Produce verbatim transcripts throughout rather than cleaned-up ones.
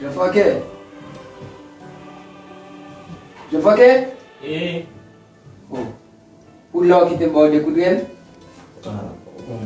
Jofòkè! Jofòkè! E? Oh. Pou lè w kite m ba w de kout rèl? Ah, bon.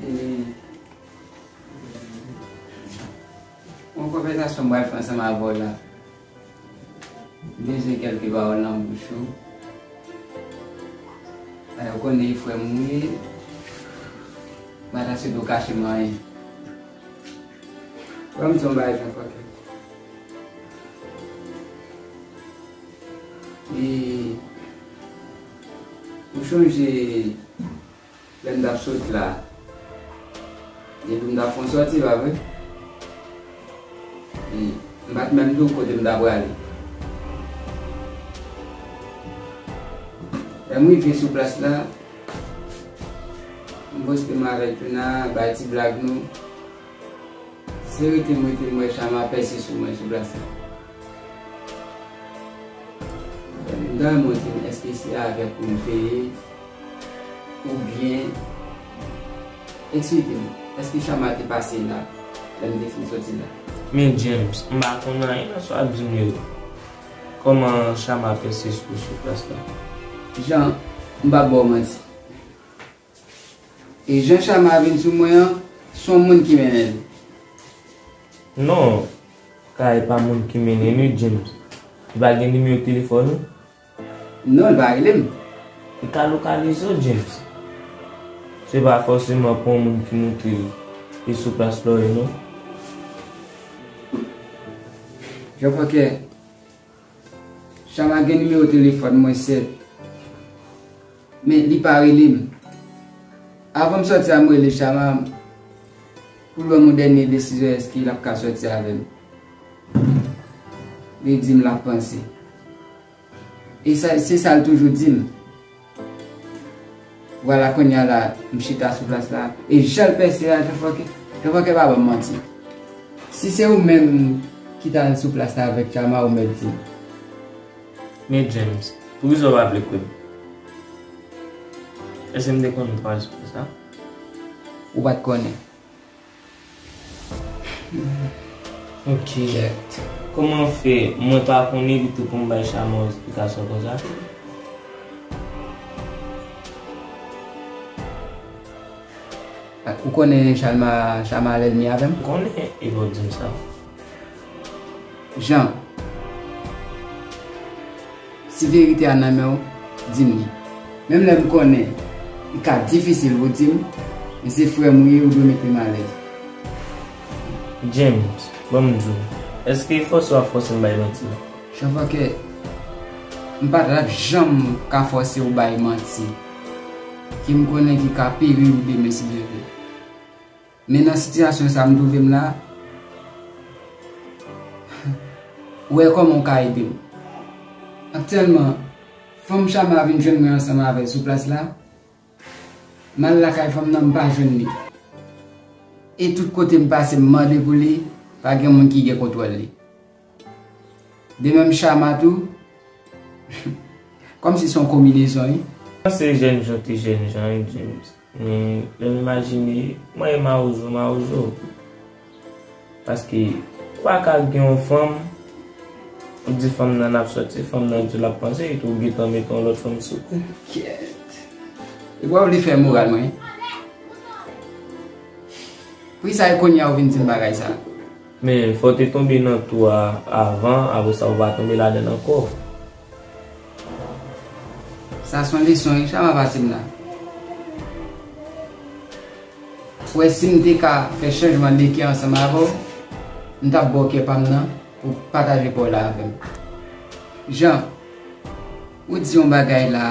E, yon konvèsasyon m pral fè ansanm avè w la. M bezwen kèlke pawòl nan bouch ou. Ay, ou konnen e frè m ou ye. M pa ta swete w kache m anyen. Ban m di yon bagay, Jofòkè. E, ou chonje lè m t ap sot la, epi m t ap fè yon sòti, pa vre? E m pa t menm di w kote m t ap prale. Lè m rive sou plas la, m poste m avèk Juna, bay ti blag nou. Se rete m rete m wè Chama pèse sou mwen sou plas la. M ta renmen w di m èske se avèk ou m te ye, oubyen, eksplike m, èske Chama te pase la lè m te fin soti la? Men James, m pa konn anyen nan sa w ap di m yo. Kòman Chama pèse sou sou plas la? Jan, m p ap ba w manti. E jan Chama vin sou mwen an, se yon moun ki mennen l. Non, ka e pa moun ki mennen li, James. Li pa gen nimewo telefòn ou? Non, li pa rele m. Li ka lokalize w, James. Se pa fòseman pou yon moun ki montre l e sou plas la w ye, non. Jofòkè, Chama gen nimewo telefòn mwen, sèt. Men li pa rele m. Avan m sòti a, m rele Chama pou l ban m yon dènye desizyon, èske l ap ka sòti avè m. Li di m l ap panse. E sa, se sa l toujou di m. Vwala, kounye a la, m chita sou plas la. E jan l pèse a, Jofòkè, Jofòkè pa ban m manti. Si se ou menm ki t al sou plas la avèk Chama, ou mèt di m. Men James, poukisa w pa vle kwè m? Èske m te konn pral sou plas la? Ou pa t konnen. Ok. Kèt. Kòman fè mwen pa konnen epi tou pou m bay Chama yon esplikasyon konsa? Ou konnen Chama, Chama lènmi avè m? M konnen, e pa w di m sa. Jan, si verite a nan men w, di m li. Menm lè m konnen li ka difisil pou w di m, men se frè m ou ye, ou dwe mete m alèz. James, ban m di w, èske e fòse w ap fòse m bay manti? Jofòkè, m pa t ap janm ka fòse w bay manti ke m konnen ki ka peri ou demen si Dye vle. Men nan sitiyasyon sa m twouve m la, ou wè kòman w ka ede m. Aktyèlman, fanm Chama vin jwenn mwen ansanm avè l sou plas la. M al lakay fanm nan, m pa jwenn li. E tout kote m pase, m mande pou li, pa gen moun ki gen kontwòl li. De menm Chama tou, kòmsi se yon konbinezon, wi. Panse jènjan te jènjan, wi, James. Men, lè m imajine, mwen e mawozo, mawozo. Paske, ou pa ka gen yon fanm, ou di fanm nan n ap sòti, fanm nan di w l ap panse, epi ou gentan mete yon lòt fanm sou kou. Kèt. Epi w ap vle fè moral mwen. Poukisa e kounye a ou vin di m bagay sa? Men, fò w te tonbe nan twou a avan, apre sa ou pa tonbe ladan l ankò. Sa se yon leson, wi, Chama pase m la. Ou wè, si m te ka fè chanjman de kè ansanm avè w, m t ap ba w kè pa m nan pou w pataje pa w la avè m. Jan, ou di yon bagay la,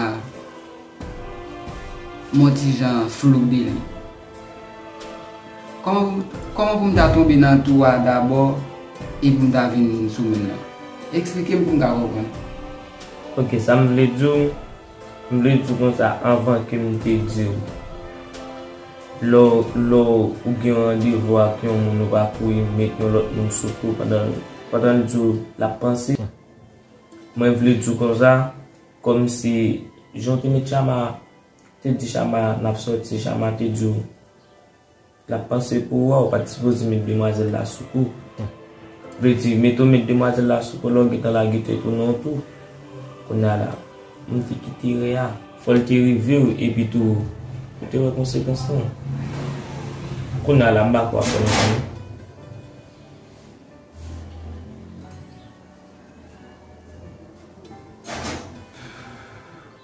m yon ti jan flou de li. Kòman pou, kòman pou m ta tonbe nan twou a dabò epi m ta vin sou moun nan? Eksplike m pou m ka konprann. Ok, sa m vle di w, m vle di w konsa, anvan ke m te di w, lè w, lè w gen yon randevou ak yon moun, ou pa kouri met yon lòt moun sou kou pandan, pandan l di w l ap panse. Mwen vle di w konsa, kòmsi jan w te met Chama Te di Chama n ap sòti, Chama te di w l ap panse pou ou a, ou pa t sipoze met demwazèl la sou kou. Vle di, mete w met demwazèl la sou kou, lè w gentan lage tèt ou nan yon twou. Kounye a la, m te kite rè a. Fò l te rive w, epi tou, ou te wè konsekans lan. Kounye a la, m pa kwè w ap fè l ankò non.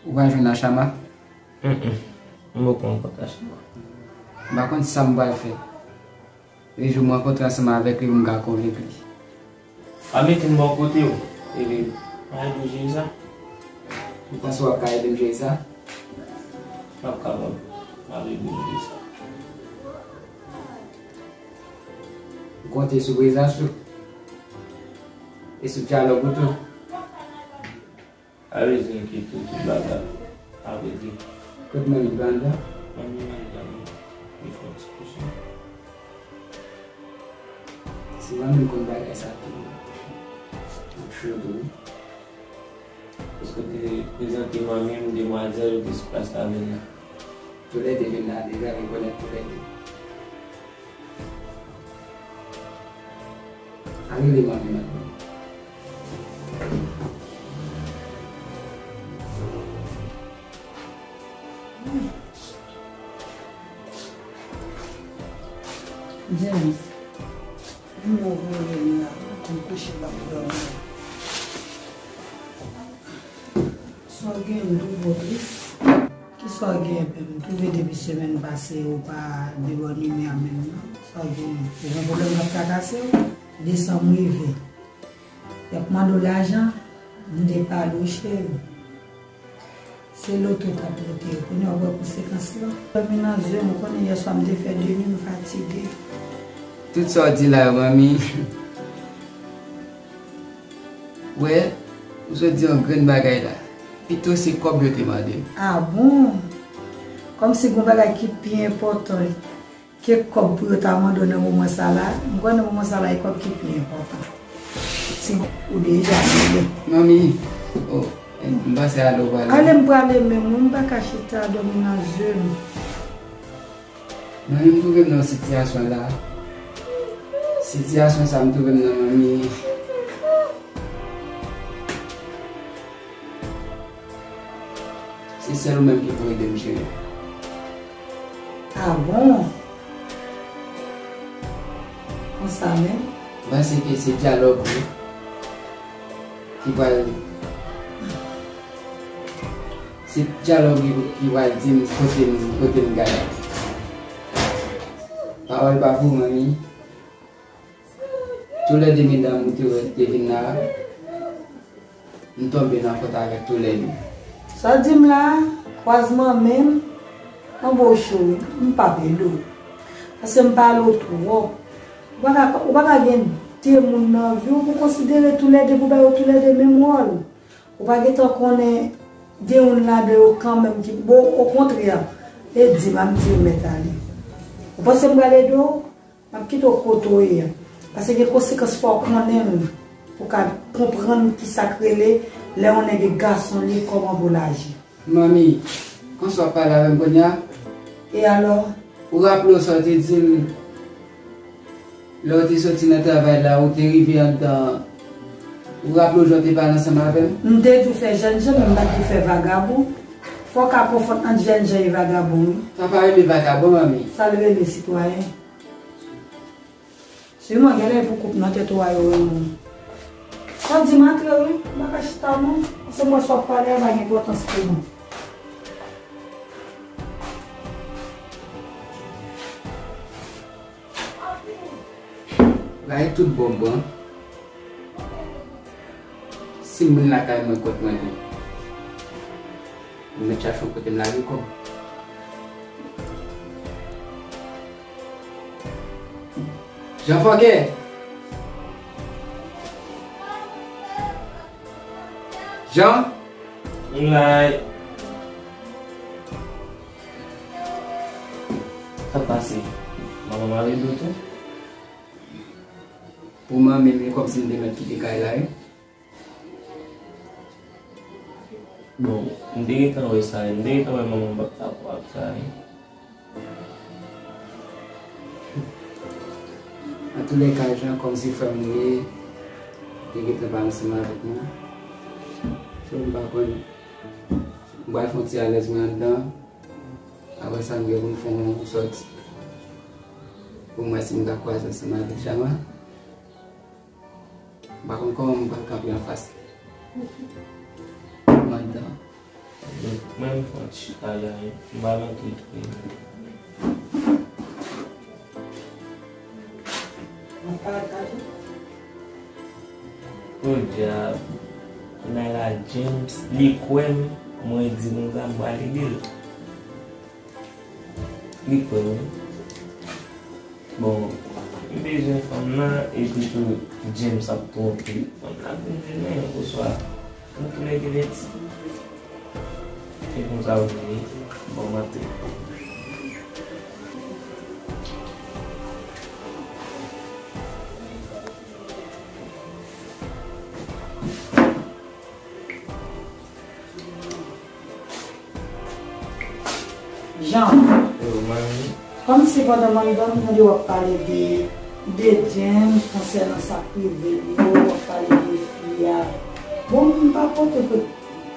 Ou pa jwenn a Chama? Mm, mm. M poko rankontre a Chama. M pa konn sa m pral fè. Lejou m rankontre ansanm avèk li pou m ka konvenk li. Pa mete m bò kote w, Evelyn. M a ede w jere sa. Ou panse w ap ka ede m jere sa? M ap kapab. M ap ede w jere sa. M konte sou prezans ou e sou dyalòg ou tou. Pa bezwen enkyete w, tout bagay ap regle. Kot manmi pa anndan? Manmi anndan wi. Li fè yon ti kouche. Si manmi m konn bagay sa tou, m cho tou wi. Paske w te prezante manmi m demwazèl ou te sou plas la vin la. Toulède vin la deja, rekonèt toulède. Al rele manmi m. James, m bon pou rele m la, m kouche m ap dòmi. Sa w gen, m twouve w tris. Kisa w gen, pè m? M twouve depi semèn pase ou pa de bòn imè menm non. Sa w gen? Ou gen pwoblèm k ap trakase w? Desanm rive. Y ap mande w lajan, m te pale w, cheri. Se loto t ap lote yo. Kounye a w wè konsekans lan. Dòmi nan zye m, ou konnen yè swa m te fè de nwi, m fatige. Tout sa w di la yo, manmi. Wè, ou sot di yon grenn bagay la. Pito se kòb yo te mande m. Ah bon? Kòmsi gon bagay ki pi enpòtan ke kòb pou yo ta mande w nan moman sa la. M kwè nan moman sa la, e kòb ki pi enpòtan. Si ou deja mele. Manmi, oh, m panse ale w prale. Ale m prale menm, wi, m pa ka chita dòmi nan zye m. Manmi, m twouve m nan yon sitiyasyon la. Sitiyasyon sa m twouve m nan, manmi. Se sèl ou menm ki pou ede m jere. Ah bon? Konsa menm? M panse ke se dyalòg ou ki pral, se dyalòg ou ki pral di m kote m, kote m gade. Pawòl pa pou ou, manmi. Toulède medam ou te wè te vin la, m tonbe nan fòt avèk toulède. Sa w di m la, kwazman menm, anboche w, m p ap ede w. Paske m pale w twòp. Ou pa ka, ou pa ka gen de moun nan vi w pou konsidere toulède, pou ba yo toulède menm wòl. Ou pa gentan konnen gen youn ladan yo kanmenm ki, bon, okontrè, e di m, a m di w mèt ale. Ou panse m pral ede w? M ap kite w kote w ye a. Paske gen konsekans fò w konnen l pou w ka konprann kisa k rele lè yon nèg e gason li kòman pou l aji. Manmi, konsa w ap pale avè m kounye a? E alò? Ou raple w sa w te di m lè w te soti nan travay la, ou te rive anndan, ou raple w jan w te pale ansanm avè m? M te di w fè jènjan, men m pa t di w fè vagabon. Fò w ka konfonn ant jènjan e vagabon, wi. Sa pa rele vagabon, manmi. Sa l rele, sitwayen? Siman, genlè e pou koup nan tèt ou a yo renmen w. Sa di m antre wi, m pa ka chita non. Se mwen sa w ap pale a pa gen enpòtans pou mwen. Bagay tout bon m pran. Si m vin lakay mwen kot mwen menm, m mèt chache yon kote m lage kò m. Jan Fòkè! Jan! Moulay! Sa k pase? Manman m ale dlo tou? Pou manmi m, e kòmsi m te mèt kite kay la, wi. Bon, m te gentan wè sa, m te gentan wè manman m p ap dakò ak sa, wi. Antoulèka, Jan, kòmsi frè m ou ye, te gentan pale ansanm avèk mwen. So, m pa konn, m pral fè yon ti alèz mwen anndan. Apre sa, m gen pou m fè yon sòti pou m wè si m ka kwaze ansanm avèk Chama. M pa konn kòman m pral kanpe anfas li. M anndan. Donk, mwen menm fò m chita la, m pa nan tout wi. Podyab, Nayla James, li kwè m, mwen di konsa m pral ede l. Li kwè m wi. Bon, m bezwen fanm nan, epi tou James ap twonpe. Fanm nan ap vin jwenn mwen, oswa nou toulède vèti. Se konsa ou ye, bon maten. Jan, yo, manmi. Kòmsi pandan m anndan m tande w ap pale de, de James konsènan sa k rive l yo, w ap pale de fi a. Bon, m pa pote pou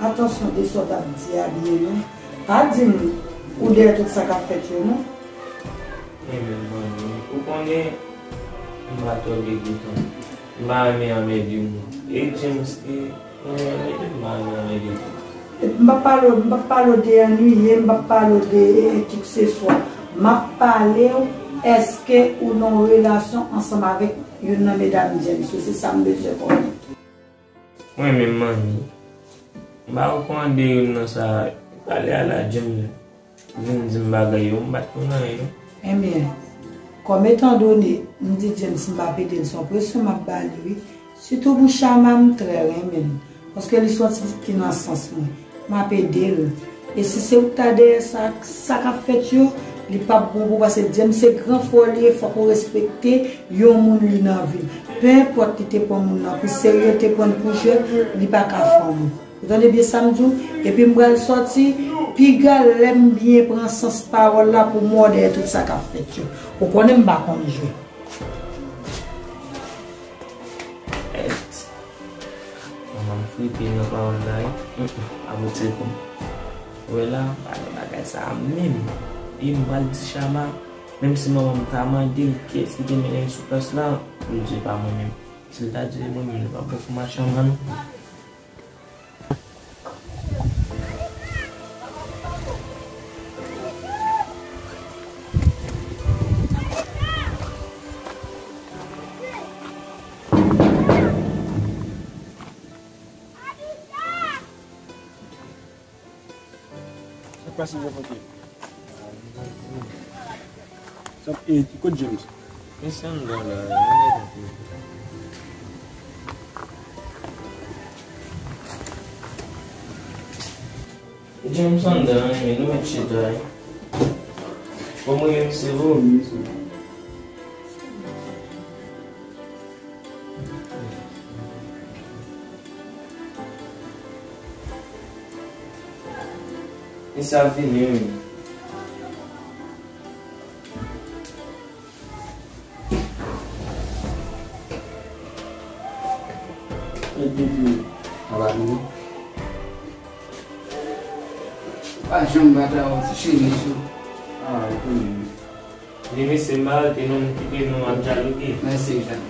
atansyon de sa w t ap di a byen non. Pa di m ou dèyè tout sa k ap fèt yo non. Men, men, manmi, ou konnen m pa twò gen goutan. M pa renmen anmède moun. E James, e, renmen anmède, m pa renmen anmède tou. M p ap pale w, m p ap pale w de annuiye, m p ap pale w de, e, e, kikseswa. M ap pale w, èske ou nan yon relasyon ansanm avèk youn nan medam James yo? Se sa m bezwen konnen. Mwen menm, manmi, m pa rekomande youn nan sa, pale a la James vin di m bagay yo, m pa t konn anyen non. Ebyen, kòm etandone m di James m p ap ede l, se yon presyon m ap ba li wi. Sitou pou Chama, m trè renmen l, paske li se yon ti pitit ki nan sans mwen. M ap ede l. E si se ou k ta dèyè sa, sa k ap fèt yo, li p ap bon pou ou, paske James se gran frè w li ye, fòk ou respekte yon moun li nan vi l. Penenpòt li te pran moun nan pou serye, te pran l pou jwèt, li pa ka fanm ou. Ou tande byen sa m di w? Epi m pral sòti, piga lè m byen pran sans pawòl la pou m wè w dèyè tout sa k ap fèt yo. Ou konnen m pa konn jwe. Èt. Manman m flipe nan pawòl la wi. Ap retire kou m. Ou wè la, pa nan bagay sa a menm. E m pral di Chama, menm si manman m ta mande l kiyès ki te mennen l sou plas la, pou l di e pa mwen menm. Si l ta di e mwen menm, li p ap bon pou m ak Chama non. Sa k pase, Jean Francky? Sa, e, kot James? Misye anndan la, li mèt antre. James anndan, men nou mèt chita, wi. Kòman w ye, mesye, vo? Misye ap vini, wi. Mèt depi anba nou. Pa janm bat la, yon ti cheri sou. Ah, ou konnen. Li mesye m pa rete non, m kite nou ap dyaloge. Mèsi, Jan.